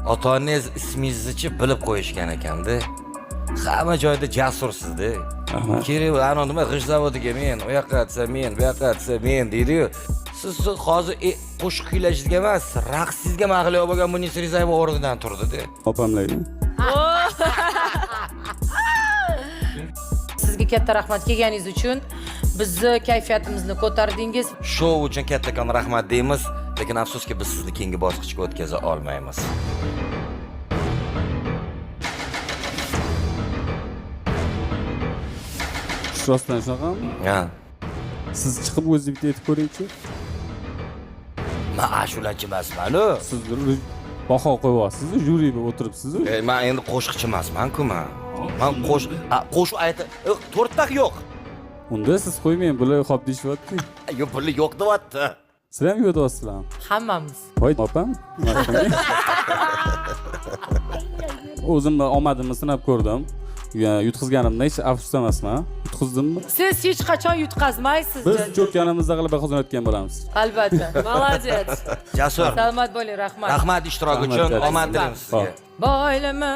Ota onangiz ismingizni bilib qo'yishgan ekanda. Hamma joyda jasursizda. Rahmat. Kerak anavi nima, g'isht zavodiga men, u yoqqa desa men, bu yoqqa desa men deydi-yu. Siz hozir qo'shiq kuylashingizga emas, raqsingizga mag'lub bo'lgan Munisa Rizayeva o'rnidan turdi-da. Opamlarga. Sizga katta rahmat kelganingiz uchun. Bizni kayfiyatimizni ko'tardingiz. Shou uchun kattakon rahmat deymiz, lekin afsuski biz sizni keyingi bosqichga o'tkaza olmaymiz. Rostdan shunaqami? Ha. Siz chiqib o'zingiz bitta aytib ko'ringchi. Men ashulachi emasman-u. Siz baho qo'yyapsiz, jyuri bo'lib o'tiribsiz. Men endi qo'shiqchi emasman-ku men. Men qo'shiq ayta, to'rtta yo'q. Unda siz qo'ymang, bular hop deyishyapti. Yo'q, bular yo'q deyapti. Sizlar ham yo'q deyapsizlarmi? Hammamiz. Voy opam. O'zimni omadimni sinab ko'rdim. Yutqizganimdan hech afsus emasman. Yutqizdimmi? Siz hech qachon yutqazmaysiz. Biz cho'kkanimizda g'alaba qozonayotgan bo'lamiz. Albatta. Молодец. Jasur, Salomat bo'ling, rahmat. rahmat ishtirok Rahmat, uchun, katta. omad tilaymiz sizga. Boylama.